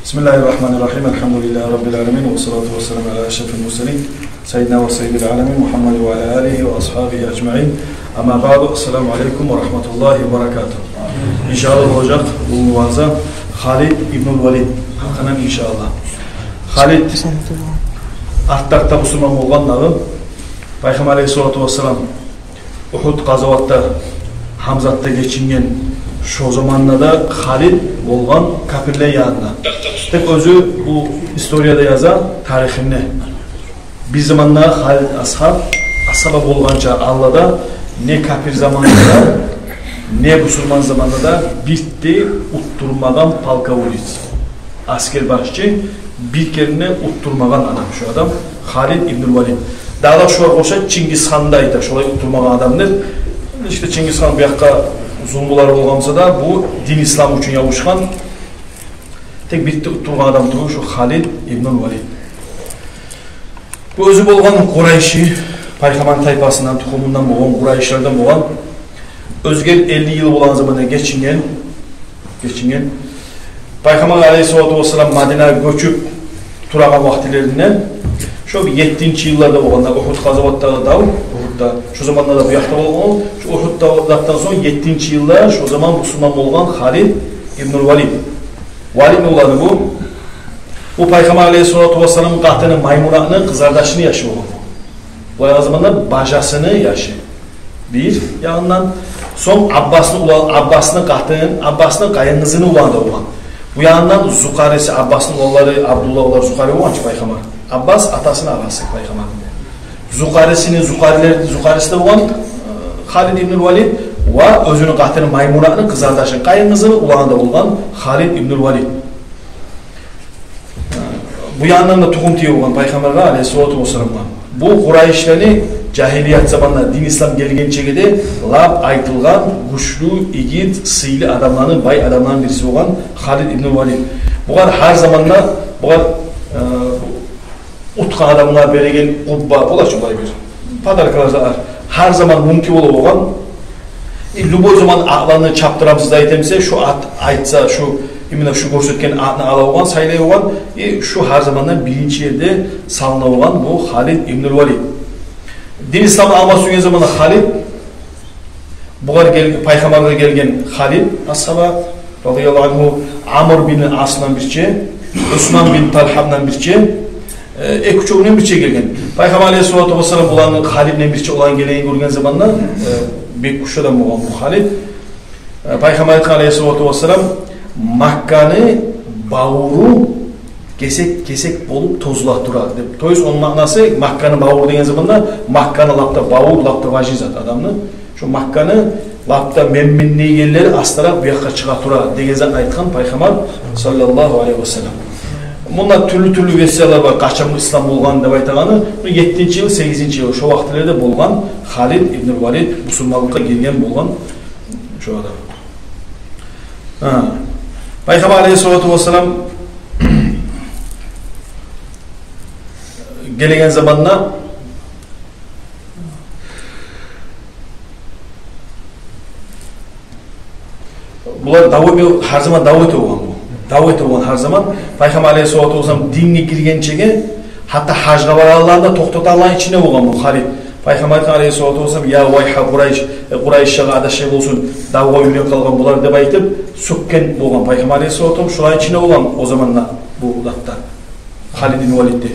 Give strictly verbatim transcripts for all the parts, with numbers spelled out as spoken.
بسم الله الرحمن الرحيم. الحمد لله رب العالمين، والصلاة والسلام على أشرف المرسلين، سيدنا وسيد العالمين محمد وعلى آله وأصحابه أجمعين. أما بعد، السلام عليكم ورحمة الله وبركاته. Иншааллагь, болажакъ бу ваъза Халид ибнул Валид гьакъындан, иншааллагь. Халид артда-артда бусурман болгъан дагъы. Пайхаммар алейгьиссалату вассалам Ухуд къазаватда, Гьамзатда гечинген, шо заманда да Халид болгъан капирлер янында. Тек оьзю бу историяда яза, тарихинде. Бир заманда Халид асгьаб, асгьаба болгъанча алда да, не капир заманында да, не бусурман заманда да бир де утдурмагъан полководец, аскербашчы, бир керен де утдурмагъан адам шо адам, Халид ибнул Валид. Дагъы да шогъар къошуп Чингисханны да айта шолай утдурмагъан адам деп. Иште Чингисхан бу якъгъа зулмулар болгъан буса да, бу дин ислам учун ябушгъан, тек бир де утдургъан адам тюгюл шо Халид ибнул Валид. Бу оьзю болгъан къурайши, пайхаммарны тайпасындан, тухумундан болгъан, къурайшилерден болгъан. Оьзюню элли йыл болгъан заманда гечинген, гечинген. Пайхаммар алейгьиссалату вассалам Мадинагъа гёчюп турагъан вакътилеринде, шо бир еттинчи йылларда болгъанда, Ухуд къазаватдагъы дав, Ухудда, шо заманда да бу якъда болгъан, шо Ухуд давдан сонг еттинчи йылда, шо заман бусурман болгъан Халид ибнул Валид. Валидни уланы бу. Бу Пайхаммар алейгьиссалату вассаламны къатыны Маймунатны къызардашыны яшы болгъан. Булай о заманда бажасыны яшы. Бир янындан, сонг Аббасны улан, Аббасны къатын, Аббасны къайынкъызыны уланы да болгъан. Бу янындан зукъариси, Аббасны уланлары, Абдулла, олар зукъари болгъан чы Пайхаммар. Аббас атасыны агъасы Пайхаммарны. Зукъарисини зукъарилер, зукъариси де болгъан, э, Халид ибнул Валид, ва оьзюню къатыны Маймунатны къызардашыны къайынкъызыны уланы да болгъан Халид ибнул Валид. Бу янындан да тухум тие болгъан Пайхаммаргъа алейгьиссалату вассаламгъа. Бу къурайшилени жагьилият заманда, дин ислам гелгенчеге де лап айтылгъан гючлю, игит, сыйлы адамланы, бай адамланы бириси болгъан Халид ибнул Валид. Бугъар гьар заманда, бугъар, э, утгъан адамгъа береген къубба бола чы, булай бир подаркалар да гьар заман мюмкюн бола болгъан. И любой заман атланы чапдырамсыз да айтамса, шу ат айтса, шу, именно шу гёрсетген атны ала болгъан, сайлай болгъан. И шу гьар замандан биринчи ерде салына болгъан бу Халид ибнул Валид. Дин ислам алма сюйген заманда Халид, бугъар гел-, Пайхаммаргъа гелген Халид асгьаба, радияллагьу ангьу, Амр бин Асман бирче, Усман бин Талхаман бирче, э, эки-уьчевюнден бирче гелген. Пайхаммар алейгьиссалату вассалам буланы, Халидден бирче оланы гелегенин гёрген заманда, э, бек гючлю адам болгъан бу Халид. Э, Пайхаммар айтгъан алейгьиссалату вассалам: «Макканы бавуру кесек-кесек болуп тозула тура», — деп. То есть ону маънасы, Макканы бавуру деген заманда, Макканы лап да бавур, лап да важный зат адамны. Шо Макканы лап да менмендей ерлери астаракъ бу якъгъа чыгъа тура деген затны айтгъан Пайхаммар, саллаллагьу алейгьи ва саллам. Мунда тюрлю-тюрлю версиялар бар, къачан бу ислам болгъан деп айтагъаны. Бу еттинчи йыл, сегизинчи йыл, шо вакътилерде болгъан Халид ибнул Валид, бусурманлыкъгъа гирген болгъан шо адам. Гьа. Пайхаммар алейгьиссалату вассалам гелеген заманда, булар дав эте, гьар заман дав эте болгъан бу. Дав эте болгъан гьар заман. Пайхаммар алейгьиссалату вассалам динге гиргенчеге, гьатта гьажгъа барагъанланы да токътатагъанланы ичинде болгъан бу Халид. Пайхаммар айтгъан алейгьиссалату вассалам: «Я вайгьа Къурайш, э, Къурайш чагъы адашгъан болсун, давгъа уьйрен къалгъан булар», — деп айтып, сёкген болгъан Пайхаммар алейгьиссалату вассалам. Шоланы ичинде болгъан о заманда бу затда, Халид ибн Валидде.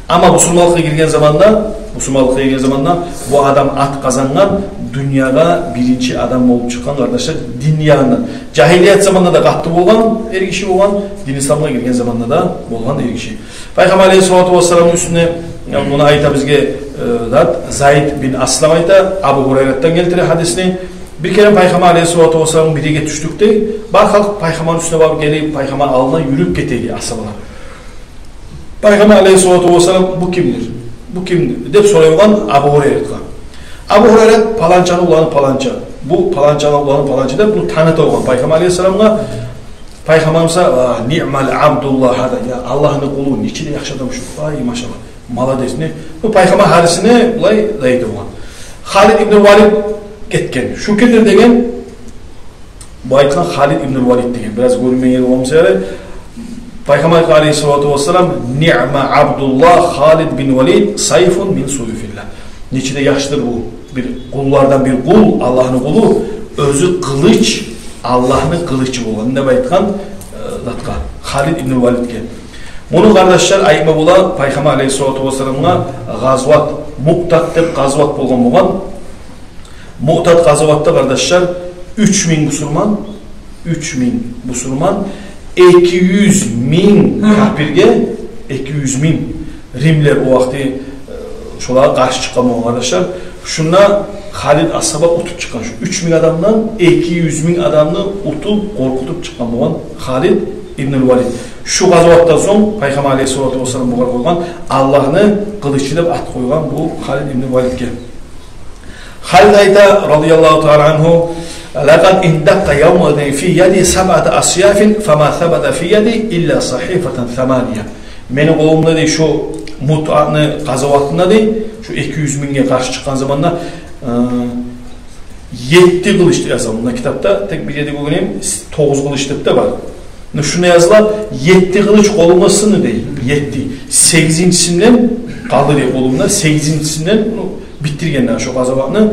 Амма бусурманлыкъгъа гирген заманда, бусурманлыкъгъа гирген заманда бу адам ат къазангъан, дюньягъа биринчи адам болуп чыкъгъан, къардашлар, дин янындан. Жагьилият заманда да къатты болгъан эркиши болгъан, дин исламгъа гирген заманда да болгъан эркиши. Пайхаммар алейгьиссалату вассаламны уьстюне, э, муну айта бизге, э, зат, Зайд бин Аслам айта, Абу Гьурайратдан гелтире гьадисни. Бир керен Пайхаммар алейгьиссалату вассаламны бирге тюшдюк дей. Бар халкъ Пайхаммарны уьстюне барып гелип, Пайхаммар алдына юрюп гете дей асгьабалар. Пайхаммар алейгьиссалату вассалам: «Бу кимдир? Бу кимдир?» — деп сорай болгъан Абу Гьурайратгъа. Абу Гьурайрат: «Паланчаны уланы паланча. Бу паланчаны уланы паланча», — деп буну таныта болгъан Пайхаммар алейгьиссаламгъа. Пайхаммар буса: «А, ниъмал абдуллагь гьаза. Я Аллагьны къулу, нечик де яхшы адам шу. Ай, машаллагь, молодец», — не. Бу Пайхаммар гьарисине булай айта болгъан. Халид ибн Валид гетген. «Шу кимдир?» — деген. Бу айтгъан Халид ибн Валид деген. Бираз гёрюнмеген ери болмаса ярай. Пайхаммар алейгьиссалату вассалам: «Ниъма Абдуллагь Халид бин Валид, сайфун мин суюфиллагь». Нече де яхшыдыр бу бир къуллардан бир къул, Аллагьны къулу, оьзю къылыч, Аллагьны къылычы болгъан деп айтгъан, э, затгъа, Халид ибн Валидге. Муну, къардашлар, айтма бола Пайхаммар алейгьиссалату вассаламгъа къазват, Муътат деп къазват болгъан болгъан. Муътат къазватда, къардашлар, уьч минг бусурман, уьч минг бусурман, эки юз минг капирге, эки юз минг, римлер о вакъти, э, шолагъа къаршы чыкъгъан болгъан, къардашлар. Шунда Халид асгьаба утуп чыкъгъан. Шу уьч минг адамдан эки юз минг адамны утуп, къоркъутуп чыкъгъан болгъан Халид ибн Валид. Шу къазватдан сонг Пайхаммар алейгьиссалату вассалам бугъар къойгъан, Аллагьны къылычы деп ат къойгъан бу Халид ибн Валидге. Халид айта, радияллагьу таала ангьу: «Лакъад индакъкъа явмаизин фи яди сабъату асяфин, фама сабата фи яди илла сагьифатан самания». Мени къолумда, дей, шу Муътатны къазватында, дей, шу эки юз мингге къаршы чыкъгъан заманда, э, етти къылыч деп язылгъан. Мунда китапда тек бир ерде гёргеним, тогъуз къылыч деп де бар. Муна шунда языла, етти къылыч къолумда сынды, дей. Етти. Сегизинчисинден къалды, дей, къолумда. Сегизинчисинден, ну, битдирген дагъы шо къазватны.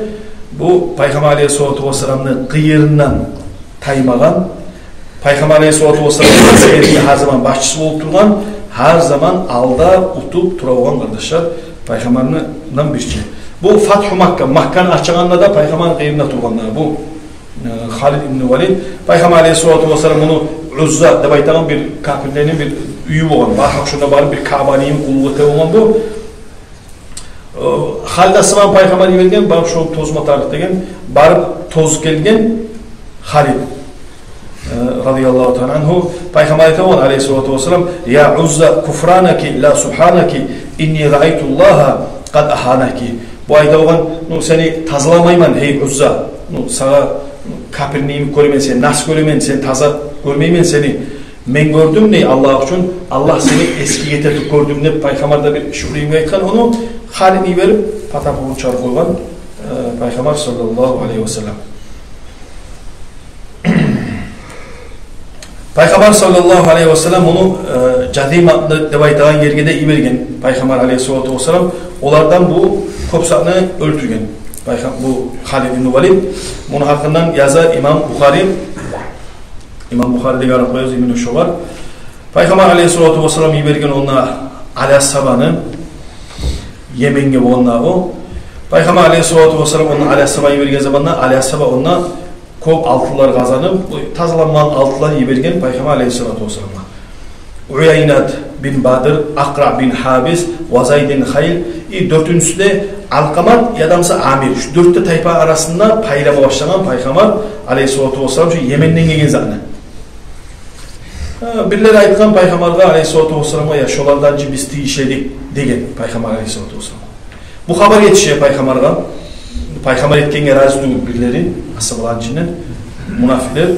Бу Пайхаммар алейгьиссалату вассаламны къыйырындан таймагъан, Пайхаммар алейгьиссалату вассаламны аскерини гьар заман башчысы болуп тургъан, гьар заман алда утуп тура болгъан, къардашлар, Пайхаммардан бирче. Бу Фатху Макка, Макканы ачагъанда да Пайхаммарны къыйырында тургъан дагъы бу, э, Халид ибн Валид. Пайхаммар алейгьиссалату вассалам муну Узза деп айтагъан бир капирлени бир уьюн болгъан. Барып шонда барып бир Каабаны йимик къуллукъ эте болгъан бу. Э, Халид асгьабаны Пайхаммар йиберген, барып шону тозма тарыкъ деген, барып тозуп гелген Халид, э, радияллагьу таала ангьу. Пайхаммар айта болгъан, алейгьиссалату вассалам: «Я Узза, куфранаки ла субханаки, инни раайтуллагьа къад аханаки». Бу айта болгъан: «Ну, сени тазаламайман, гьей Узза. Ну, сагъа, ну, капирни йимик гёремен сени, нас гёремен сени, таза гёрмеймен сени. Мен гёрдюм, дей, Аллагь учун, Аллагь сени эсгик этип гёрдюм», — деп Пайхаммар да бир шукру йимик айтгъан. Ону Халидни йиберип, патапурун чыгъарып къойгъан, э, Пайхаммар саллаллагьу алейгьи вассалам. Пайхаммар саллаллагьу алейгьи вассалам муну, э, Жазима деп айтагъан ерге де йиберген. Пайхаммар алейгьиссалату вассалам олардан бу кёп затны оьлтюрген. Пайхам-, бу Халид ибн Валид. Муну гьакъындан яза имам Бухари. Имам Бухари деген арап къоябыз, именно шогъар. Пайхаммар алейгьиссалату вассалам йиберген онда Али асгьабаны, Йеменге болгъанда о. Пайхаммар алейгьиссалату вассалам онда Али асгьабаны йиберген заманда Али асгьаба онда кёп алтынлар къазанып, бу тазаланмагъан алтынлар йиберген Пайхаммар алейгьиссалату вассаламгъа. Уяйнат бин Бадр, Акъра бин Гьабис, ва Зайдин Хайл, и дёртюнчюсю де Алкъамат яда буса Амир. Шу дёрт де тайпа арасында пайлама башлагъан Пайхаммар алейгьиссалату вассалам шу Йеменден гелген затны. Э, бирлери айтгъан Пайхаммаргъа алейгьиссалату вассаламгъа: «Я, шолардан чы биз тийиш эдик», — деген Пайхаммар алейгьиссалату вассаламгъа. Бу хабар етише Пайхаммаргъа. Пайхаммар этгенге рази тюгюл бирлери, асгьабаланы ичинден мунафикълер.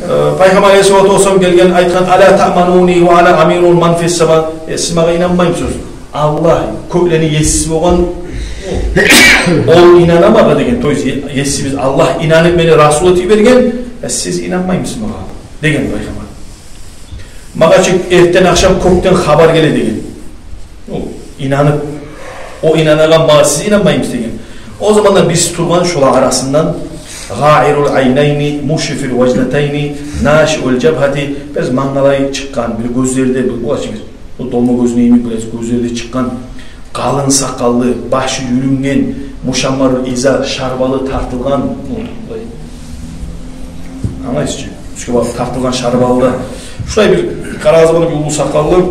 Э, Пайхаммар алейгьиссалату вассалам гелген, айтгъан: «Ала таъмануни ва ана амиру ман фис сама?» «Э, сиз магъа инанмаймысыз? Аллагь, кёклени еси болгъан, ол инана магъа», — деген. То есть, е-, есибиз Аллагь инанып мени расул этип йиберген, э, сиз инанмаймысыз магъа, — деген Пайхаммар. «Магъа чы эртен-ахшам кёкден хабар геле», — деген. О, инанып, о инанагъан магъа, сиз инанмаймысыз деген. О заманда бириси тургъан шолар арасындан, гъаирул айнайни, мушрифил важнатайни, нашиул жабгьати, бир мангалай чыкъгъан, бир гёзлери де, бир, булай чы бир, о долма гёзюню йимик бир гёзлери де чыкъгъан, къалын сакъаллы, башы юлюнген, мушаммарул изар, шарбалы тартылгъан, ну, булай, англайсыз чы, уьстге барып тартылгъан шарбалы да. Шулай бир къарагъыз, муна бир уллу сакъаллы.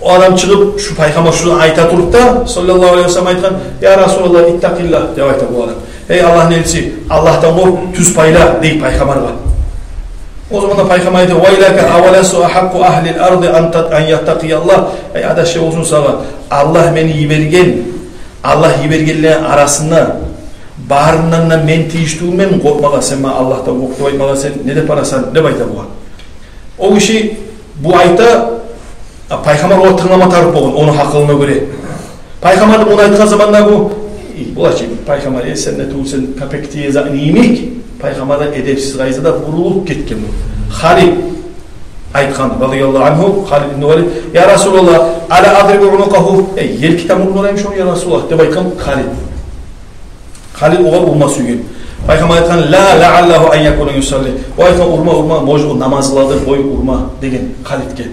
О адам чыгъып, шу Пайхаммар шуну айта туруп да, саллаллагьу алейгьи вассалам, айтгъан: «Я Расулаллагь, иттакъиллагь», — деп айта бу адам. «Эй Аллагьны элчиси, Аллагьдан къоркъ, тюз пайла», — дей Пайхаммаргъа. О заманда Пайхаммар айта: «Вайлака, аваласту агьакъкъа агьлил арди ан тат-, ан яттакъияллагь». «Эй, адашев болсун сагъа, Аллагь мени йиберген, Аллагь йибергенлени арасында барындан да мен тийишлимен къоркъмагъа, сен магъа Аллагьдан къоркъ деп айтмагъа, сен не деп барасан?» — деп айта бугъар. О гиши бу айта, а, Пайхаммар огъар тынглама тарыкъ болгъан, ону гьакъылына гёре. Пайхаммар да муну айтгъан заманда бу, и, булай чы, Пайхаммар, э, сен де тюгюл, сен капек тие затны йимик, Пайхаммардан эдепсиз къайда да бурулуп гетген бу. Халид айтгъан, радияллагьу ангьу, Халид ибн Валид: «Я Расулаллагь, ала адрибу унукъагьу, э, елки тамурун урайым шону, я Расулаллагь», — деп айтгъан Халид. Халид огъар урма сюйген. Пайхаммар айтгъан: «Ла, лааллагьу ан якуна юсалли». О айтгъан: «Урма, урма, может, о намаз къыладыр, къой, урма», — деген Халидге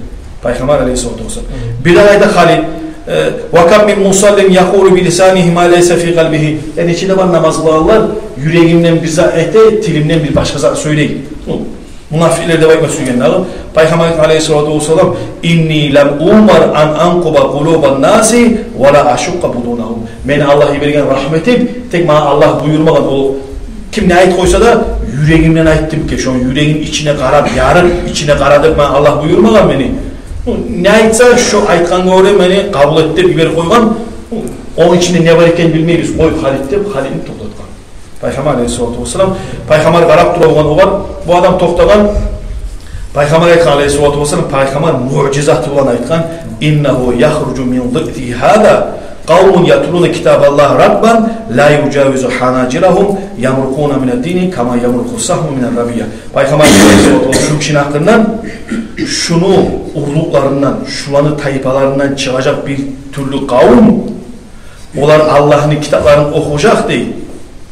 Пайхаммар алейгьиссалату вассалам. Бир дагъы айта Халид: «Ва кам мин мусаллин якъулу би лисанигьи ма лайса фи къалбигьи». Яни, нече де бар намаз къылагъанлар, юрегинден бир зат айта, тилинден бир башгъа зат сёйлей. Ну, мунафикълер деп айтма сюйген дагъы. Пайхаммар алейгьиссалату вассалам: «Инни лам умар ан анкъуба къулубан наси ва ла ашукъкъа бутунагьум». Мени Аллагь йиберген рагьму этип, тек магъа Аллагь буюрмагъан, о ким не айтып къойса да, юрегимден айтдым экен, шону юрегин ичине къарап, ярып, ичине къара деп магъа Аллагь буюрмагъан мени. Ну, не айтса, шо айтгъангъа гёре мени къабул эт деп йиберип къойгъан. Ну, ону ичинде не бар экенин билмейбиз. Къой, Халид, деп Халидни токътатгъан Пайхаммар алейгьиссалату вассалам. Пайхаммар къарап тура болгъан огъар, бу адам токътагъан. Пайхаммар айтгъан алейгьиссалату вассалам, Пайхаммар муъжизаты булан айтгъан: «Иннагьу яхружу мин диъфи гьаза къавмун ятлуна китабаллагьи ратбан ла южавизу ханажирагьум ямрукъуна минад дини кама ямрукъу сагьму минар рамия». Пайхаммар айтгъан алейгьиссалату вассалам, шу кишини гьакъындан: «Шуну урлукъларындан, шуланы тайпаларындан чыгъажакъ бир тюрлю къавум, олар Аллагьны китапларын охужакъ», — дей.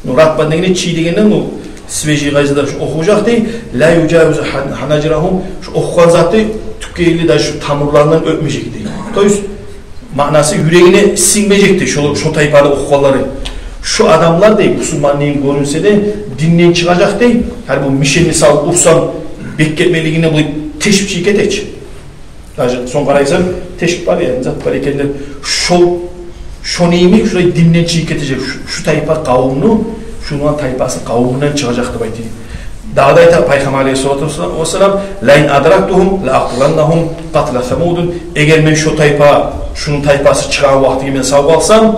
Ну, ратбан дегени чий дегенден, ну, свежий къайсы да, шу охужакъ дей. «Ла южавизу хан-, ханажирагьум», шу охугъан заты тюпге ерли, даже шу тамурларындан оьтмежек дей. То есть, маънасы, юрегине сингмежек дей шо, шо тайпаны охугъанлары. Шу адамлар дей, бусурманлыгъы гёрюнсе де, динден чыгъажакъ дей. Гьали бу мишенни салып урсанг, бек гетмеклигине, булай тешип чыгъып гете чи. Даже сонг къарайсан, тешик бар, яни зат бар экен деп, шо, шону йимик шулай динден чыгъып гетежек, шу, шу тайпа къавумну, шуну тайпасы къавумундан чыгъажакъ деп айта. Дагъы да айта Пайхаммар алейгьиссалату вассалам: «Ла ин адрактугьум ла акътуланнагьум къатла Самудин». Эгер мен шо тайпа, шуну тайпасы чыгъагъан вакътиге мен сав къалсам,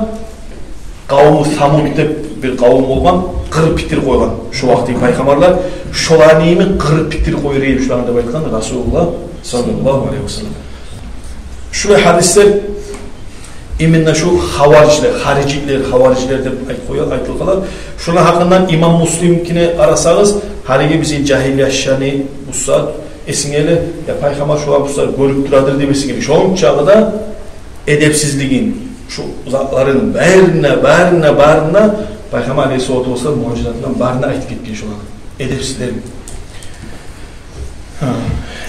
къавму Самуд деп бир къавум болгъан, къырып битирип къойгъан шо вакъти пайхаммарлар. Шоланы йимик къырып битирип къояр эдим шоланы деп айтгъан Расулуллагь саллаллагьу алайгьи васаллам. Шулай гьадислер, именно шу хаварижлер, харижитлер, хаварижлер деп айтып къоя, айтылып къала. Шоланы гьакъындан имам Муслимникине къарасагъыз, гьалиги бизин жагьил яшланы бусагьат эсинге геле, я пайхаммар шоланы бусагьат гёрюп турадыр деп эсинге геле. Шончакъы да эдепсизлигин, шу затларын барына, барына, барына пайхаммар алейгьиссалату вассалам муъжизатындан барына айтып гетген шоланы. Эдепсизлер. Гьа.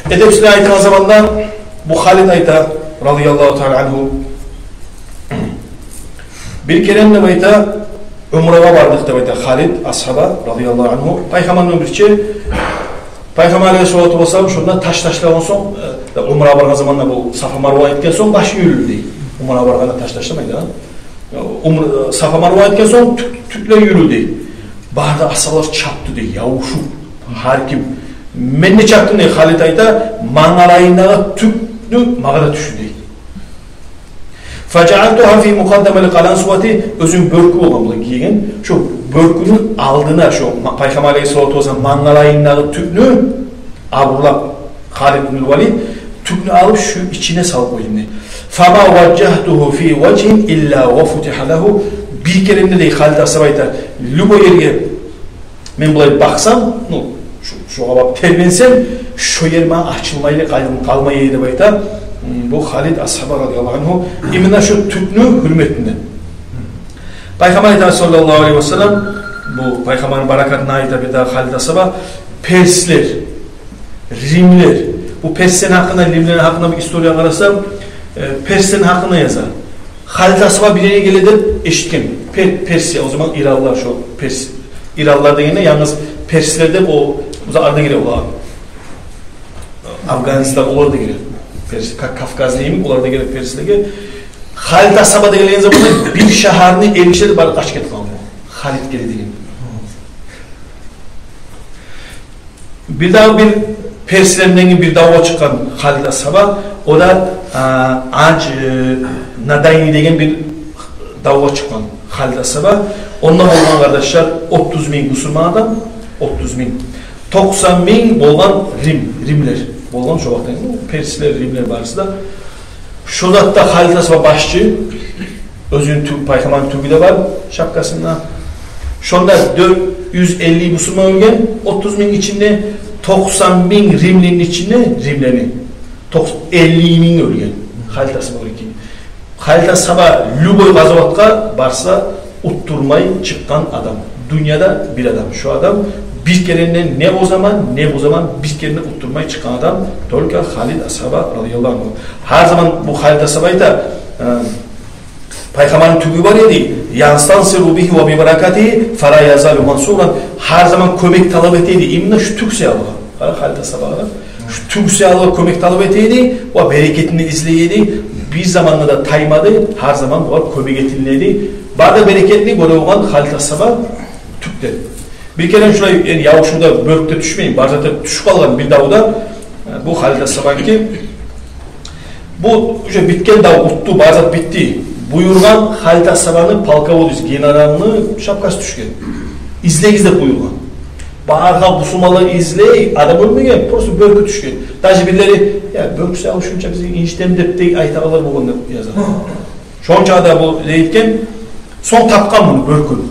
Эдепсизлер айтгъан заманда бу Халид айта, радияллагьу таала ангьу. Бир керен деп айта, умрагъа бардыкъ деп айта Халид асгьаба, радияллагьу ангьу. Пайхаммардан бирче, пайхаммар алейгьиссалату вассалам шонда таш ташлагъан сонг, э, умрагъа баргъан заманда бу Сафа Марва этген сонг башы юлюлдю. Умрагъа баргъанда таш ташламай да. Умр-, Сафа Марва этген сонг тюк-, тюклер юлюлдю. Бары да асгьабалар чапды дей, явушуп, гьар ким. Мен де чапдым дей, Халид айта, мангалайындагъы тюкню магъа да тюшдю дей. Фажаалтугьа фи мукъаддамил къалансувати, оьзюню бёркю болгъан булай гийген. Шо бёркюню алдына шо ма-, пайхаммар алейгьиссалату вассалам мангалайындагъы тюкню абурлап Халид ибн Валид, тюкню алып шу ичине салып къойдум дей. Фама важжагьтугьу фи важгьин илла ва футигьа лагьу. Бир керен де дей Халид асгьаба айта, любой ерге мен булай бакъсам, ну, шу, шогъа бакъып тербенсем, шо ер магъа ачылмайлы къал-, къалмай эди деп айта. М, бу Халид асгьаба радияллагьу ангьу, именно шо тюкню гьюрметинден. Пайхаммар айта саллаллагьу алайгьи васаллам, бу пайхаммарны баракатына айта бир дагъы Халид асгьаба, перслер, римлер. Бу перслени гьакъында, римлени гьакъында бир история къарасам, э, перслени гьакъында яза. Халид асгьаба бир ерге геле деп эшитген. Пер-, Персия, о заман иранлар, шо перс-, иранлар дегенде янгыз перслер деп о, о заман да геле олар. Афганистан, олар да геле. Перс-, Ка-, Кавказ дейми, олар да геле перслеге. Халид асгьаба да гелеген заманда бир шагьарны элчилери барып къачып гетип къалгъан. Халид геле деген. Бир дагъы бир перслерден бир давгъа чыкъгъан Халид асгьаба, о да, а, Аж, э, Надайни деген бир давгъа чыкъгъан Халид асгьаба. Онда болгъан, къардашлар, отуз минг бусурман адам, отуз минг. Токъсан минг болгъан рим, римлер. Болгъан шо вакътиде, ну, перслер, римлер барысы да. Шо затда Халид асгьаба башчы, оьзюню тю-, пайхаммарны тюгю де бар шапкасында. Шонда дёрт юз элли бусурман оьлген, отуз минг ичинде, токъсан минг римлини ичинде, римлени, токъс-, элли минг оьлген. Халид асгьаба оьлген. Халид асгьаба любой къазаватгъа барса, утдурмай чыкъгъан адам. Дюньяда бир адам. Шо адам бир керен де, не о заман, не бу заман бир керен де утдурмай чыкъгъан адам только Халид асгьаба радияллагьу ангьу. Гьар заман бу Халид асгьаба айта, э, Пайхаммарны тюгю бар эди, «Янстансиру бигьи ва би баракатигьи фала язалу мансуран». Гьар заман кёмек талап эте эди, именно шу тюк саялы. Къара, Халид асгьабагъа, шу тюк саялы кёмек талап эте эди, ва берекетин излей эди. Бир заманда да таймады, гьар заман бугъар кёмек этиле эди. Бары да берекетни гёре болгъан Халид асгьаба тюкден. Бир керен шулай, энни, явушувда, бёркде тюшмей, бар зат тюшюп къалгъан бир давда, э, бу Халид асгьабаныки. Бу уже битген дав, утду, бар зат битди. Буюргъан Халид асгьабаны полководец, генералны шапкасы тюшген. Излегиз деп буюргъан. Бары халкъ, бусурманлар излей, адам оьлмеген, просто бёркю тюшген. Даже бирлери, «Я, бёркю саялы шунча бизин инжитеми» деп де айтагъанлар болгъан деп яза. Шонча да бу не этген, сонг тапгъан муну бёркюн.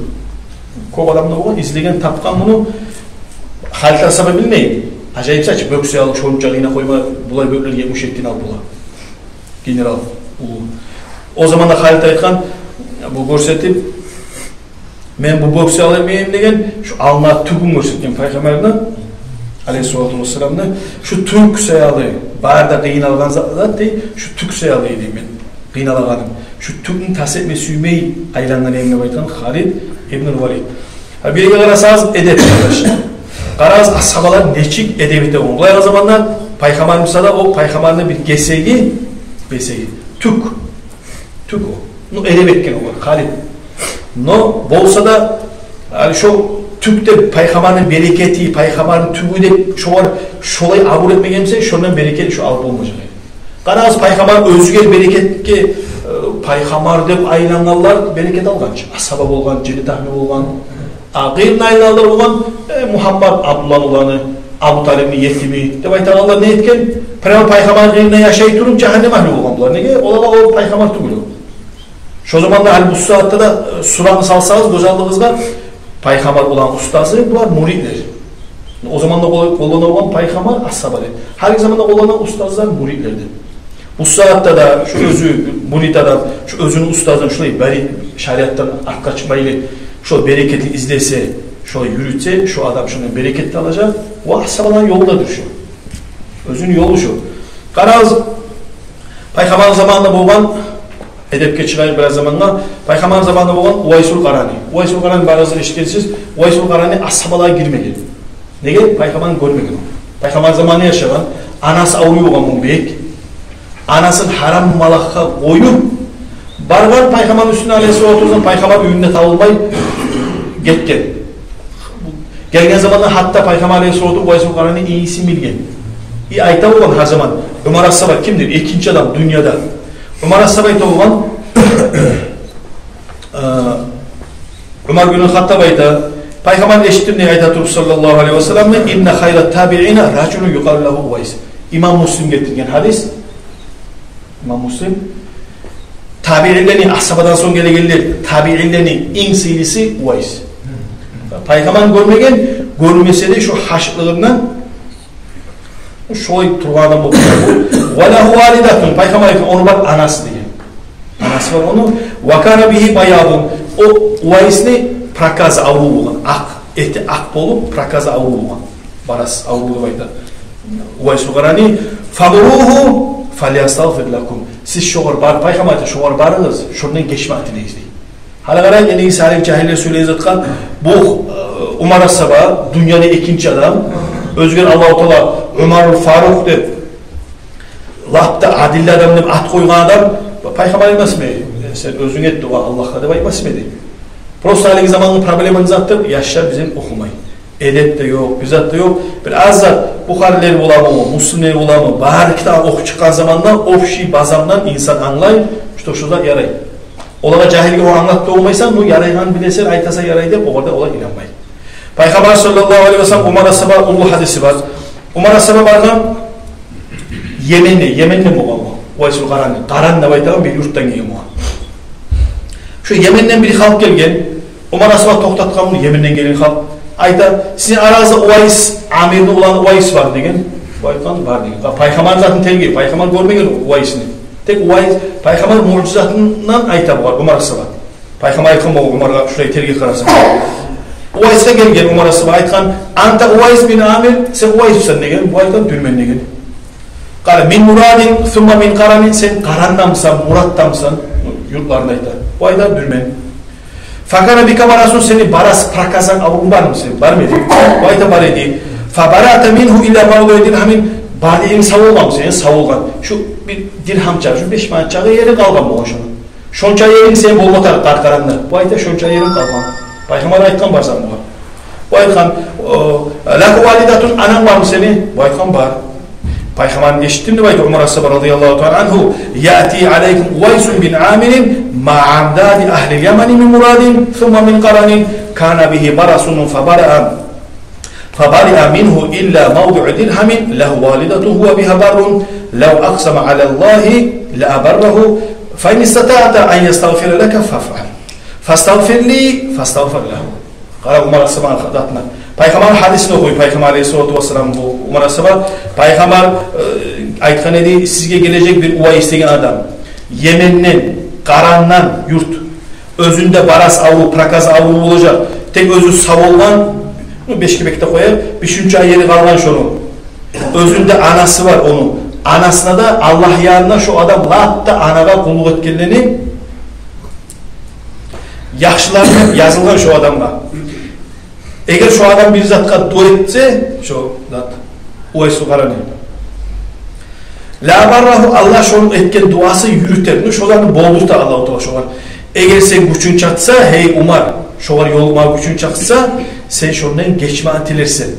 Кёп адам да болгъан, излеген, тапгъан муну. Халид асгьаба билмей. Ажайып зат чы, бёркю саялы шонча къыйнап къойма, булай бёркюлер етмиш эки алып бола. Генерал уллу. О заманда Халид айтгъан, бу гёрсетип, «Мен бу бёркю саялы этмеймен», — деген, шу алгъа тюгюн гёрсетген Пайхаммарны, алейгьиссалату вассаламны, «Шу тюк саялы, бары да къыйналгъан зат, зат, — дей, — шу тюк саялы эди мен къыйналагъаным. Шу тюкню тас этме сюймей айлангъан эдим», — деп айтгъан Халид ибн Валид. Гьа, бу ерге къарасагъыз, эдеп, къардашлар. Къарагъыз, асгьабалар нечик эдеп эте болгъан. Булай заманда Пайхаммарны, мисалы, о Пайхаммарны бир гесеги, гесеги, тюк. Тюк о. Ну, эдеп этген о Халид. Но болса да, гьали шо тюк деп, Пайхаммарны берекети, Пайхаммарны тюгю деп шогъар шолай абур этмеген буса, шондан берекет шо алып болмажакъ эди. Къарагъыз, Пайхаммар оьзюгер берекетге, э, Пайхаммар деп айлангъанлар берекет алгъан чы. Асгьаба болгъан, женнет агьлю болгъан. А къырыйына айлангъанлар болгъан, э, Мугьаммад, Абдулланы уланы, Абу Талибни етими деп айтагъанлар не этген? Прямо Пайхаммар къырыйында яшай туруп, жагьаннем агьлю болгъан булар. Неге? Олагъа о Пайхаммар тюгюл о. Шо заманда, гьали бу сагьатда да, э, суратны салсагъыз гёз алдыгъызгъа, Пайхаммар улан устазы, булар муридлер. О заманда къол-, къоллана болгъан Пайхаммар асгьаба деп. Гьалиги заманда къоллана устазлар муридлер деп. Бу сагьатда да шу оьзю мурид адам, шу оьзюню устазын шулай бери шариатдан артгъа чыкъмайлы, шо берекетни излесе, шолай юрютсе, шо адам шондан берекет де алажакъ. Ва асгьабаланы ёлу да дюр шо. Оьзюню ёлу шо. Къарагъыз, Пайхаммарны заманында болгъан, эдепге чыгъайыкъ бираз замангъа, Пайхаммарны заманында болгъан Увайсул Къарани. Увайсул Къарани барыгъыз да эшитгенсиз, Увайсул Къарани асгьабалагъа гирмеген. Неге? Пайхаммарны гёрмеген о. Пайхаммар заманы яшагъан, анасы авруй болгъан муну бек. Анасын гьарам малакъгъа къоюп баргъан Пайхаммарны уьстюне, алейгьиссалату вассалам, Пайхаммар уьюнде табылмай гетген. Гелген заманда гьатта Пайхаммар, алейгьиссалату, Увайсул Къарани ийисин билген. И айта болгъан гьар заман, Умар асгьаба кимдир? Экинчи адам дюньяда. Умар асгьаба айта болгъан, э, Умар бин Хаттаб айта, Пайхаммар эшитдим дей айта туруп, саллаллагьу алейгьи ва салламны: «Инна хайра табиина ражулун юкъалу лагьу Увайс». Имам Муслим гелтирген гьадис. Имам Муслим. Табиинлени, асгьабадан сонг гелегенлер, табиинлени инг сыйлысы Увайс. Пайхаммарны гёрмеген, гёрмесе де шо гьашыкълыгъындан шолай тургъан адам болуп. «Ва лагьу валидатун», Пайхаммар айтгъан, ону бар анасы деген. Анасы бар ону. «Ва кана бигьи баядун». О Увайсны проказа авруву болгъан. Акъ, эти акъ болуп, проказа авруву болгъан. Барас авруву деп айта Увайсул Къарани. «Фамуругьу фальястагъфир лакум». Сиз шогъар бар, Пайхаммар айта, шогъар барыгъыз, шондан гечмек тилегиз дей. Гьали къарайыкъ, энни сарик жагьиллер сёйлеген затгъа, бу, э, Умар асгьаба, дюньяда экинчи адам, оьзюне Аллагьу Таала Умарул Фарукъ деп, лап да адилли адам деп ат къойгъан адам, Пайхаммар айтмасмы: «Э, сен оьзюнг эт дуа Аллагьгъа», — деп айтмасмы эди? Просто гьалиги заманны проблемасы затдыр, яшлар бизин охумай. Эдеп де ёкъ, бир зат да ёкъ. Бир аз зат, Бухарилер боламы, Муслимлер боламы, бары китап охуп чыкъгъан заманда общий базамдан инсан англай, что шо зат ярай. Олагъа, жагьилге, о англатып да болмайсан, ну, ярайгъанын билесен, айтасан ярай деп, огъар да олар инанмай. Пайхаммар саллаллагьу алейгьи ва саллам, Умар асгьаба, уллу гьадиси бар. Умар асгьаба баргъан Йеменде, Йеменде болгъан о. Увайсул Къарани, Къаран деп айтагъан бир юртдан гелген о. Шо Йеменден бир халкъ гелген. Умар асгьаба токътатгъан муну, Йеменден гелген халкъ. Айта: «Сизин арагъызда Увайс, Амирни уланы Увайс бар», — деген. Бу айтгъан: «Бар», — деген. Пайхаммар затын тергей, пайхаммар гёрмеген Увайсны. Тек Увайс, пайхаммар муъжизатындан айта бугъар Умар асгьаба. Пайхаммар айтгъан бугъар Умаргъа: «Шулай терге къарасанг». Увайсгъа гелген Умар асгьаба, айтгъан: «Анта Увайс бин Амир, сен Увайсмусанг?» — деген. Бу айтгъан: «Тюгюлмен», — деген. «Къала: мин Мурадин, сумма мин Къаранин, сен Къарандамысан, Мураддамысан?» Юртларын айта. Бу айта: «Тюгюлмен». «Факана бика барасун, сени барас, проказанг, аврувунг бармы сени, бармы эди?» Бу айта: «Бар эди». «Фабараата мингьу илла мавдиъа диргьамин, бар эдинг, сав болгъанмы сен?» «Сав болгъан. Шу бир диргьам чакъы, шу беш манат чакъы ери къалгъан болгъан шону. Шонча еринг сени болма тарыкъ къаркъарангда». Бу айта: «Шонча ерим къалгъан». Пайхаммар айтгъан: «Барсанг бугъар». Бу айтгъан: «О, лака валидатун, ананг бармы сени?» Бу айтгъан: «Бар». Пайхаммарны эшитдим деп айта Умар асгьаба радияллагьу таала ангьу: «Яъти алайкум Увайсун бин Амирин ма амдади агьлил Ямани мин Мурадин, сумма мин Къаранин, кана бигьи барасун фабараа, фабариа мингьу илла мавдиъа диргьамин лагьу валидатун гьува бигьа баррун, лав акъсама алаллагьи ла абаррагьу, фа ин истатаъта ан ястагъфира лака фафъал, фастагъфир ли, фастагъфар лагьу». Къара Умар асгьабаны затына. Пайхаммар гьадисин охуй, пайхаммар алейгьиссалату вассалам, бу Умар асгьаба, пайхаммар, э, айтгъан эди: «Сизге гележек бир Увайс деген адам. Йеменден, Къарандан юрт. Оьзюнде барас аврув, проказа аврув болажакъ. Тек оьзю сав болгъан, ну, беш кебекде къояйыкъ, бир шунча ери къалгъан шону. Оьзюнде анасы бар ону. Анасына да Аллагь янына шо адам лап да анагъа къуллукъ этгенлени яхшылыгъы язылгъан шо адамгъа. Эгер шо адам бир затгъа дуа этсе, шо зат, Увайсул Къарани, ла абаррагьу, Аллагь шону этген дуасын юрютер, ну, шо затны болдурта Аллагьу Таала шогъар. Эгер сен гючюнг чатса, гьей Умар, шогъар ёлукъма гючюнг чатса, сен шондан гечмекни тилерсен.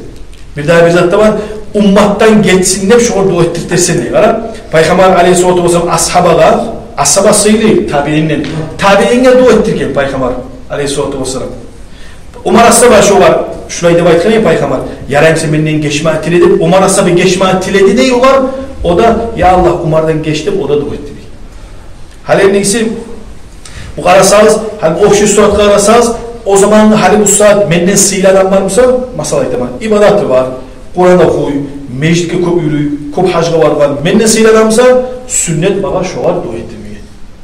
Бирдагъы бир зат да бар, умматдан гечсин деп шогъар дуа этдиртерсен», — дей. Къара, пайхаммар алейгьиссалату вассалам асгьабагъа, асгьаба сыйлы табиинден, табиинге дуа этдирген пайхаммар алейгьиссалату вассалам. Умар асгьаба шогъар шулай деп айтгъан эди пайхаммар: «Яраймы, сен менден гечмекни тиле», — деп. Умар асгьаба гечмекни тиледи дей огъар, о да: «Я Аллагь, Умардан геч», — деп, о да дуа этди дей. Гьали энни сиз бу къарасагъыз, гьали общий суратгъа къарасагъыз, о заман гьали бу сагьат менден сыйлы адам бар буса, масала айтаман, ибадаты бар, Къуран охуй, межитге кёп юрюй, кёп гьажгъа баргъан, менден сыйлы адам буса, сюннет магъа шогъар дуа этдирмеге.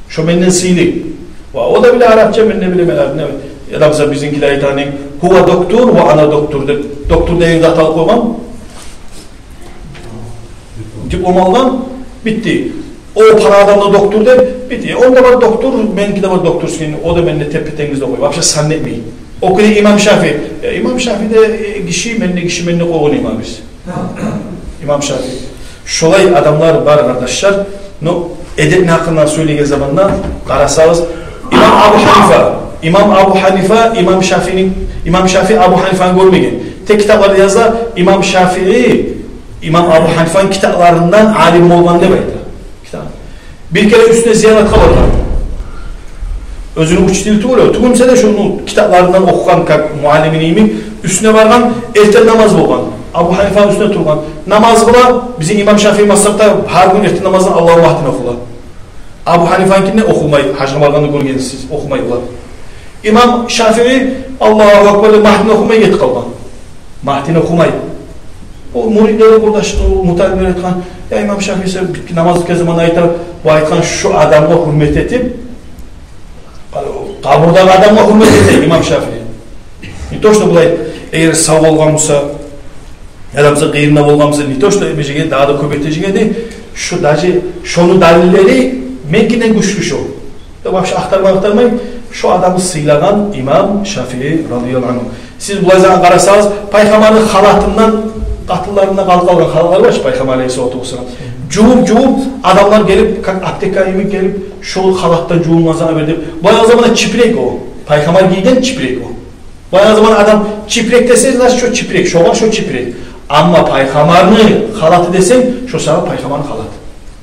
Шо менден сыйлы. Ва о да биле арапча, мен де билемен, не, адам буса, бизинкилер айтагъан: «Гьува доктур ва ана доктур», — деп, доктур деген зат алып къойгъан. Диплом алгъан, битди. О палан адам да доктур деп, битди. Онда бар доктур, меники де бар докторский, о да менде теппе-тенгиз де къой. Вообще сан этмей. О кюйде имам Шафии. Э, имам Шафии де, э, гиши, мен де гиши, мен де къойгъан имам биз. Имам Шафии. Шолай адамлар бар, къардашлар. Но эдепни гьакъындан сёйлеген заманда къарасагъыз, имам Абу Гьанифа, имам Абу Гьанифа, имам Шафиини, имам Шафии Абу Гьанифаны гёрмеген. Тек китапларда яза, имам Шафии имам Абу Гьанифаны китапларындан алим болгъан деп айта. Китап. Бир керен уьстюне зияратгъа баргъан. Оьзюню учители тюгюл, тюгюл буса да, шону китапларындан охугъан, как муаллимини йимик, уьстюне баргъан, эртен намаз болгъан. Абу Гьанифаны уьстюне тургъан. Намаз къыла, бизин имам Шафии мазгьабда гьар гюн эртен намаздан Аллагьумма гьдина охула. Абу Гьанифаныкинде охулмай, гьажгъа баргъанда гёргенсиз, охумай олар. Имам Шафии Аллагьу акбар деп магьдини охумай гетип къалгъан. Магьдини охумай. О муридлери, къурдашлары, муталимлери айтгъан: «Я имам Шафии, сен битди намаз битген заманда айтар, бу айтгъан шу адамгъа гьюрмет этип, къабурдагъы адамгъа гьюрмет эте имам Шафии. Не то что булай, эгер сав болгъан буса, адам буса, къыйынында болгъан буса, не то что эме жеген, дагъы да кёп эте жеген», — дей. Шу даже шону далиллери меникинден гючлю шо. Э, вообще ахтармай, ахтармай, шо адамны сыйлагъан имам Шафии радияллагьу ангьу. Сиз булай заман къарасагъыз, пайхаммарны халатындан, къатынларындан къалып къалгъан халатлар бар чы, пайхаммар алейгьиссалату вассалам. Жувуп, жувуп, адамлар гелип, как аптека йимик гелип, шо халатдан жувунгъан заман бер деп. Булай о заманда чипирек о. Пайхаммар гийген чипирек о. Булай о заман адам чипирек десе, значит, шо чипирек, шогъар шо чипирек. Амма пайхаммарны халаты десенг, шо сагъа пайхаммарны халаты.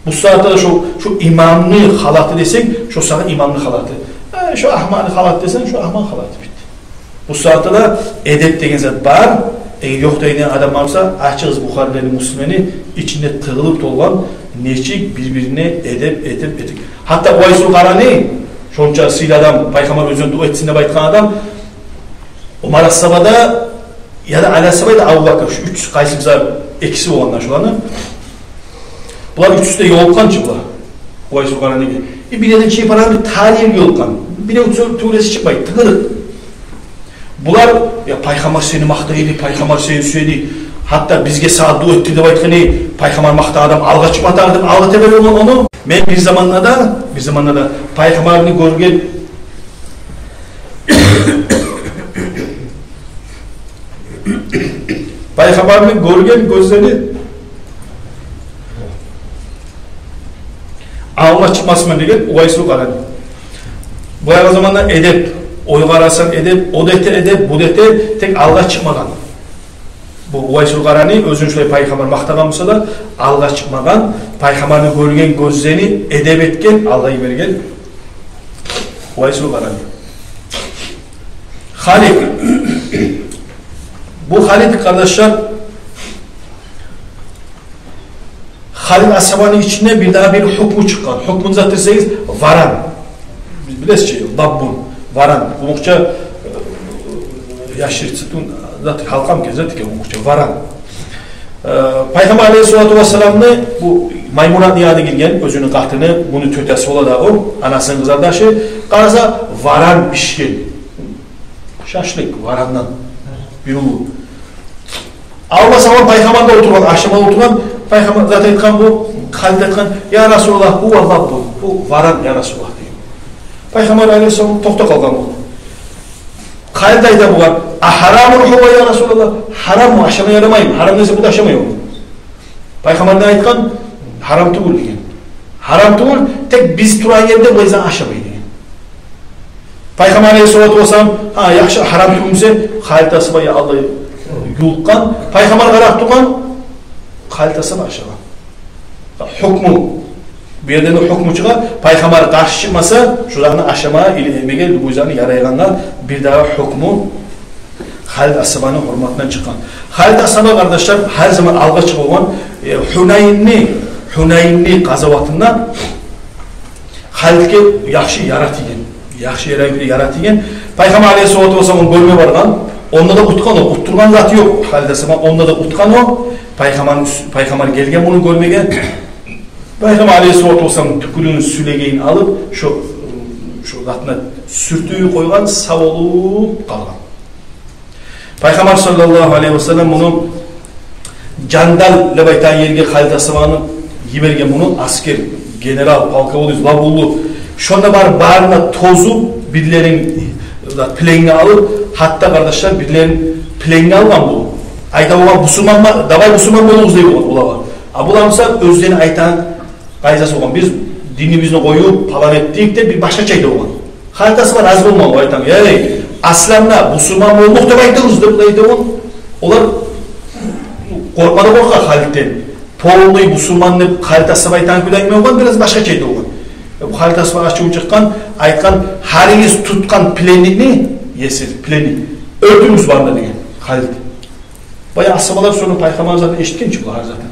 Бу сагьатда да шо, шо имамны халаты десенг, шо сагъа имамны халаты. Э, шо агьмакъны халаты десенг, шо агьмакъны халаты, битди. Бу сагьатда да эдеп деген зат бар. Эгер ёкъ деген адам бар буса, ачыгъыз Бухарилени, Муслимлени, ичинде тыгъылып толгъан, нечик бир-бирине эдеп этип, этип. Гьатта Увайсул Къарани, шонча сыйлы адам, пайхаммар оьзюне дуа этсин деп айтгъан адам, Умар асгьаба да Яда Али асгьаба, яда Абубакар, шу уьч, къайсы биза экиси болгъанда шуланы. Булар уьчюсю де ёлукъгъан чы булар Увайсул Къараниге. И бир ерден чыгъып барагъан, бир тар ерге ёлукъгъан. Бирев тю-, тюгюл эсе чыкъмай, тыгъырыкъ. Булар: «Я, Пайхаммар сени макътай эди, Пайхаммар сени сюе эди. Гьатта бизге сагъа дуа этди», — деп айтгъан. Эй, Пайхаммар макътагъан адам алгъа чыкъма тарыкъ деп алгъа тебере болгъан ону. Мен бир заманда да, бир заманда да Пайхаммарны гёрген Пайхаммарны гёрген гёзлени алгъа чыкъмасман деген Увайсул Къарани. Баягъы заманда эдеп, ой къарасанг эдеп, о да эте эдеп, бу да эте, тек алгъа чыкъмагъан. Бу Увайсул Къарани оьзюн шулай Пайхаммар макътагъан буса да, алгъа чыкъмагъан, Пайхаммарны гёрген гёзлени эдеп этген, алгъа йиберген Увайсул Къарани. Халид. Бу Халид, къардашлар, Халид асгьабаны ичинде бир дагъы бир гьукму чыкъгъан. Гьукму не затдыр десегиз, варан. Биз билебиз чи, баббун, варан. Къумукъча, э, яшыртгъан зат, гьалкъам экен, зат экен къумукъча, варан. Э, Пайхаммар алейгьиссалату вассаламны бу Маймунатны янына гирген, оьзюню къатыны, муну тётеси бола дагъы, анасыны къызардашы, къараса, варан бишген. Шашлык варандан, бир уллу. Алда сама Пайхаммар да олтургъан, ашама олтургъан, Пайхаммар зат айтгъан бу, Халид айтгъан: «Я Расулаллагь, гьува баббун, бу варан, я Расулаллагь», — деген. Пайхаммар алейгьиссалам токътап къалгъан бу. Халид айта бугъар: «А гьарамун гьува, я Расулаллагь? Гьараммы, ашама ярамаймы? Гьарам десе, бу да ашамай ону». Пайхаммар не айтгъан? «Гьарам тюгюл», — деген. «Гьарам тюгюл, тек биз турагъан ерде булай зат ашамай», — деген. Пайхаммар алейгьиссалату вассалам: «Гьа, яхшы, гьарам тюгюл буса», — Халид асгьаба, я Аллагь, юлкъгъан. Пайхаммар къарап тургъан, Халид асгьаба ашагъан. Гьукму, бу ерден де гьукму чыгъа: Пайхаммар къаршы чыкъмаса, шуланы ашама или эмеге, любой затны ярайгъангъа бир дагъы гьукму Халид асгьабаны гьюрметинден чыкъгъан. Халид асгьаба, къардашлар, гьар заман алгъа чыгъагъан, э, Гьунайнны, Гьунайнны къазаватында Халидге яхшы яра тийген. Яхшы яра, яра тийген. Пайхаммар алейгьиссалату вассалам ону гёрме баргъан. Онда да утгъан о, уттургъан заты ёкъ Халид асгьаба, онда да утгъан о. Пайхаммар, Пайхаммар гелген муну гёрмеге. Пайхаммар алейгьиссалату вассалам тюкюлюню сюлегейин алып, шо, шо затына сюртюп къойгъан, сав болуп къалгъан. Пайхаммар саллаллагьу алейгьи вассаллам муну Жандал деп айтагъан ерге Халид асгьабаны йиберген, муну аскер, генерал, полководец, лап уллу. Шонда бар, барын да тозуп, бирлерин, э, пленге алып, гьатта, къардашлар, бирлерин пленге алгъан бу. Айта болгъан: «Бусурман, давай бусурман болугъуз», — дей болгъан олагъа. А булар буса оьзлени айтагъан къайдасы болгъан: «Биз динибизни къоюп, палан этдик», — деп бир башгъача айта болгъан. Халид асгьаба рази болмагъан, айтгъан: «Эй, асланда бусурман болдукъ деп айтыгъыз», — деп айта болгъан. Олар къоркъма да къоркъа Халидден. Полный бусурман деп Халид асгьаба айтагъан кюйде айтмай болгъан, бираз башгъача айта болгъан. Э, бу Халид асгьаба ачуву чыкъгъан, айтгъан: «Гьаригиз тутгъан пленникни, есир, пленник, оьлтюрюгюз барын да», — деген Халид. Баягъы асгьабалар сону Пайхаммар затын эшитген чи, булар гьар затын.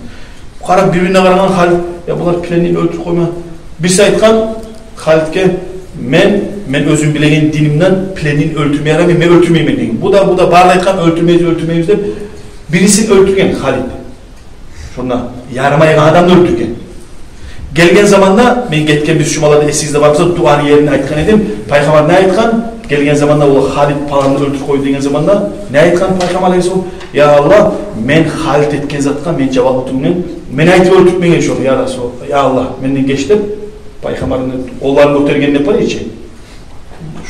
Къарап, бир-бирине къарагъан Халид: «Я, булар пленникни оьлтюрюп къойма». Бириси айтгъан Халидге: «Мен, мен оьзюм билеген динимден пленникни оьлтюрме ярамай, мен оьлтюрмеймен», — деген. Бу да, бу да бары да айтгъан: «Оьлтюрмейбиз, оьлтюрмейбиз», — деп. Бириси оьлтюрген Халид. Шонда ярымайгъан адамны оьлтюрген. Гелген заманда, мен гетген бир жумаларда, эсигизде бар буса, дуаны ерин айтгъан эдим. Пайхаммар не айтгъан? Гелген заманда, ол Халид паланны оьлтюрюп къойду деген заманда не айтгъан Пайхаммар алейгьиссалам? «Я Аллагь, мен Халид этген затгъа мен жаваплы тюгюлмен. Мен айтып оьлтюртмеген шону, я Расул, я Аллагь, менден геч», — деп, Пайхаммарны къолларын гётерген деп бар эди чи.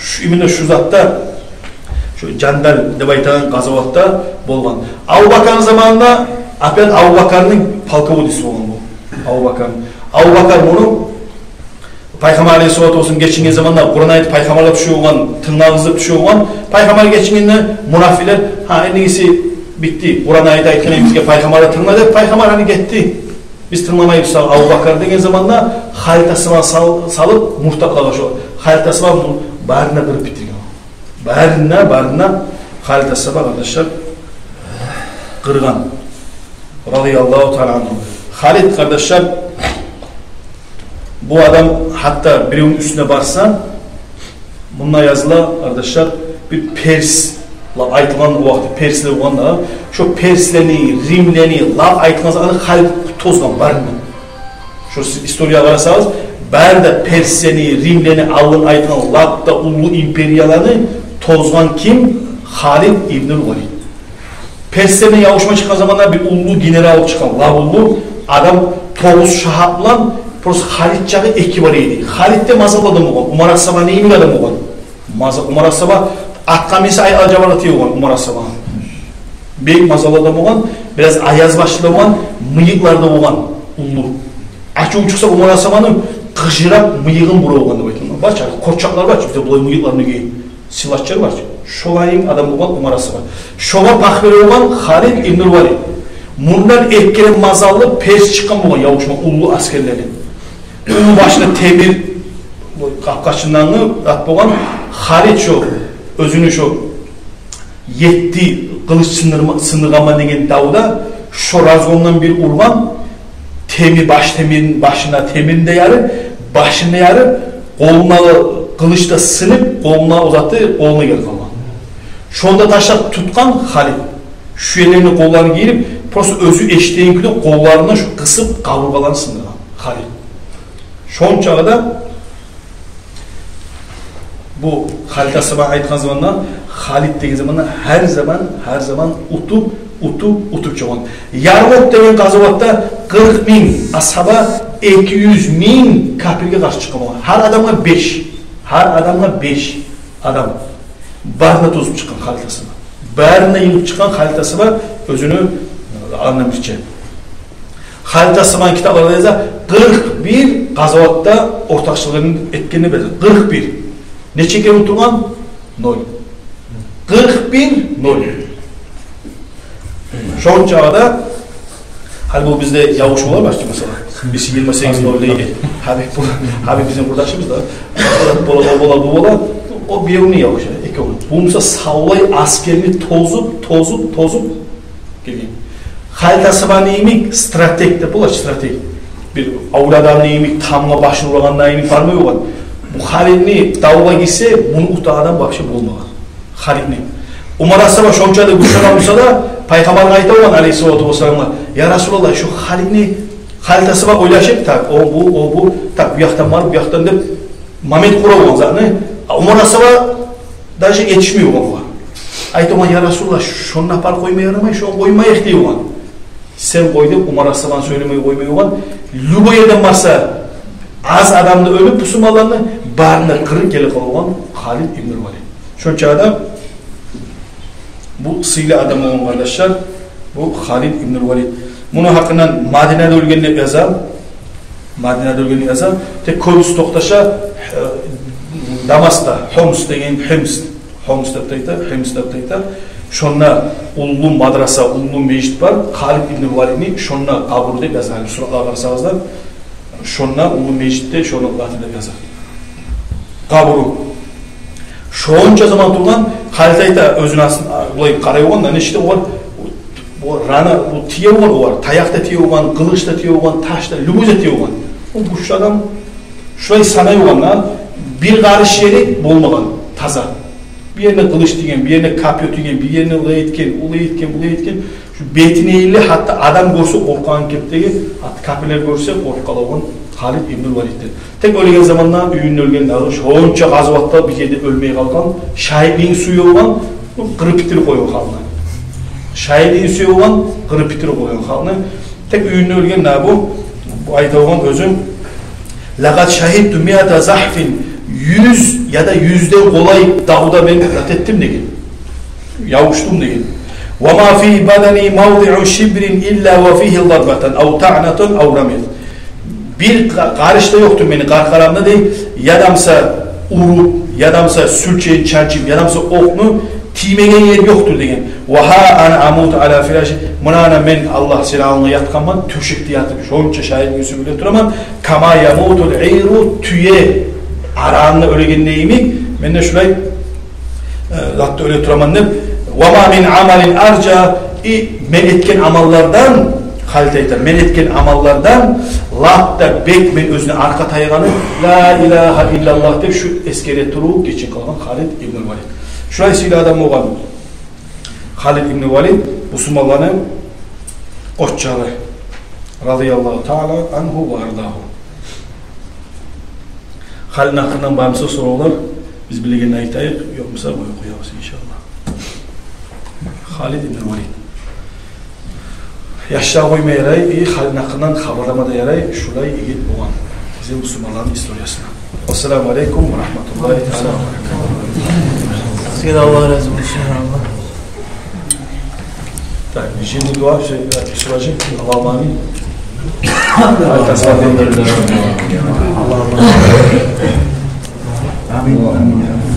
Шу, именно шу затда, шу Жандал деп айтагъан къазаватда болгъан. Абубакарны заманында опять Абубакарны полководеси болгъан бу. Абубакар. Абубакар муну Пайхаммар алейгьиссалату вассалам гечинген заманда Къуран аяты Пайхаммаргъа тюше болгъан, тынглагъыз деп тюше болгъан. Пайхаммар гечингенде мунафикълер: «Гьа, эндигиси битди. Къуран аяты айтгъан эди бизге, Пайхаммаргъа тынгла», — деп, Пайхаммар гьали гетди. «Биз тынгламайбыз сагъа, Абубакар», — деген заманда Халид асгьабаны сал-, салып муртатлагъа, шо Халид асгьабаны барын да къырып битирген. Барын да, барын да Халид асгьабаны, къардашлар, къыргъан. Радияллагьу таала ангьу. Халид, къардашлар, бу адам гьатта биревню уьстюне барса, мунда языла, къардашлар, бир перс, Лап айтылгъан о вакъти перслер болгъанда, шо перслени, римлени лап айтылгъан заманы Халид тозгъан барын да. Шо сиз историягъа къарасагъыз, бары да перслени, римлени алдын айтылгъан лап да уллу империяланы тозгъан ким? Халид ибнул Валид. Перслер булан ябушма чыкъгъан заманда бир уллу генерал чыкъгъан, лап уллу адам, тогъуз шагьат булан, просто Халид чакъы эки бар эди. Халид де мазаллы адам болгъан, Умар асгьаба йимик адам болгъан. Маза-, Умар асгьаба атгъа минсе, ай, ажабаргъа тие болгъан Умар асгьаба. Бек мазаллы адам болгъан, бираз аяз башлы да болгъан, мыйыкълар да болгъан уллу. Ачуву чыкъса Умар асгьабаны, къыжырып мыйыгъын бура болгъан деп айтылгъан. Бар чы, къоччакълар бар чы, бизде булай мыйыкъланы гийген, силачылар бар чы. Шолай адам болгъан Умар асгьаба. Шогъар пах бере болгъан Халид ибнул Валид. Мундан эккеле мазаллы перс чыкъгъан болгъан ябушма уллу асгерлени. Уллу башына темир, бу къапкъачындагъы зат болгъан. Халид шо оьзюню шо етти къылыч сындырма-, сындыргъанман деген давда шо разгондан бир ургъан, теми-, баш темирин, башына темирин де ярып, башын да ярып, къолуна къылыч да сынып, къолуна узатып, къолуна гелип къалгъан. Шонда ташлап тутгъан Халид. Шу ерлерин къолларын гийирип, просто оьзю эшитеген кюйде къолларына шу къысып, къабургъаларын сындыргъан Халид. Шончагъы да бу Халид асгьаба айтгъан заманда, Халид деген заманда гьар заман, гьар заман утуп, утуп, утуп чыгъагъан. Ярмук деген къазаватда къыркъ минг асгьаба эки юз минг капирге къаршы чыкъгъан болгъан. Гьар адамгъа беш, гьар адамгъа беш адам. Барын да тозуп чыкъгъан Халид асгьаба. Барын да йыгъып чыкъгъан Халид асгьаба оьзюню, э, андан бирче. Халид асгьабаны китапларда яза, къыркъ бир къазаватда ортакъчылыгъын этгенни билдире. Къыркъ бир. Нече керен утулгъан? Ноль. Къыркъ бир, ноль. Шончагъы да, гьали бу бизде ябушмалар бар чы, масала. Биз йигирма сегиз ноль дейик. Гьабиб бу, Гьабиб бизин къурдашыбыз да. Бола, бола, бола, бу бола. О биревню ябуша, экевню. Бу буса савлай асгерни тозуп, тозуп, тозуп гелген. Халид асгьабаны йимик стратег деп бола чы, стратег. Бир авлу адамны йимик, тамгъа башын урагъанда йимик бармай болгъан. Бу Халидни давгъа гирсе, муну утагъан адам вообще болмагъан. Халидни. Умар асгьаба шонча да гючлю адам буса да, Пайхаммаргъа айта болгъан, алейгьиссалату вассаламгъа: «Я Расулаллагь, шу Халидни», Халид асгьаба ойлашып, так, о бу, о бу, так, бу якъдан бар, бу якъдан деп, момент къура болгъан затны. А Умар асгьаба даже етишмей болгъан бугъар. Айта болгъан: «Я Расулаллагь, шону апарып къойма ярамай, шону къоймайыкъ», – дей болгъан. «Сен къой», – деп, Умар асгьабаны сёйлемей къоймай болгъан. Любой ерден барса, аз адамны оьлюп, бусурманланы барын да къырып гелип къала болгъан Халид ибнул Валид. Шонча адам бу сыйлы адам болгъан, къардашлар, бу Халид ибнул Валид. Муну гьакъындан Мадинада оьлген деп яза. Мадинада оьлген деп яза. Тек кёбюсю токъташа, э, Дамаскда, Хомс деген, Химс, Хомс деп де айта, Химс деп де айта. Шонда уллу мадраса, уллу межит бар. Халид ибнул Валидни шонда къабуру деп яза. Гьали суратлагъа къарасагъыз да, шонда уллу межитде шону къабуру деп яза. Къабуру. Шонча заман тургъан, Халид айта, оьзюню астын, а, булай къарай болгъан да, нечик де олар, бу рана, бу тие болгъан олар, таякъ да тие болгъан, къылыч да тие болгъан, таш да, любой зат тие болгъан. О гючлю адам шулай санай болгъан да, бир къарыш ери болмагъан таза. Бир ерине къылыч тийген, бир ерине копьё тийген, бир ерине олай этген, олай этген, олай этген. Шу бетине ерли, гьатта адам гёрсе къоркъагъан кепдеги, гьатта капирлер гёрсе къоркъуп къала болгъан Халид ибнул Валидден. Тек оьлеген заманда, уьюнде оьлген дагъы, шонча къазаватда бир ерде оьлмей къалгъан, шагьитлигин сюе болгъан, къырып битирип къойгъан халкъны. Шагьитлигин сюе болгъан, къырып битирип къойгъан халкъны. Тек уьюнде оьлген, на бу, бу айта болгъан оьзю: «Лакъад шагьидту миата загьфин, юз яда юзден къолай давда мен зат этдим», – деген. Ябушдум деген. «Ва ма фи бадани мавдиу шибрин илла ва фигьи дарбатан ав таънатан ав рамят». Бир къа-, къарыш да ёкъдур мени къаркъарамда, дей, ядамса уруп, ядамса сюлчейин чанчып, ядамса окъну тиймеген ер ёкъдур деген. «Ва гьа ана амуту ала фираши». Муна, ана мен Аллагь сени алдынгда ятгъанман, тёшекде ятып, шонча шагьитлигин сююп оьле тураман. «Кама ямутул иру», тюе арагъында оьлегенде йимик, мен де шулай, э, затда оьле тураман деп. «Ва ма мин амалин аржа», и мен этген амаллардан, Халид айта, мен этген амаллардан лап да бек мен оьзюне аркъа таянгъаны, «Ла илагьа иллаллагь» деп шу эсгере туруп гечинип къалгъан Халид ибнул Валид. Шулай сыйлы адам болгъан. Халид ибн Валид, бусурманланы къоччагъы, радияллагьу таала ангьу ва ардагьу. Халидни гьакъындан бармыса соравлар, биз билегенни айтайыкъ, ёкъмуса къоюп къоябыз, иншааллагь. Халид ибн Валид. Яшлагъа къойма ярай, и Халидни гьакъындан хабарлама да ярай, шулай игит болгъан. Бизин бусурманланы историясына. Ассаламу алейкум ва рагьматуллагьи таала ва баракатугь. Сизге де Аллагь рази болсун, иншааллагь. Так, жени дуа, всё, я служи, Аллахумма амин. Амин.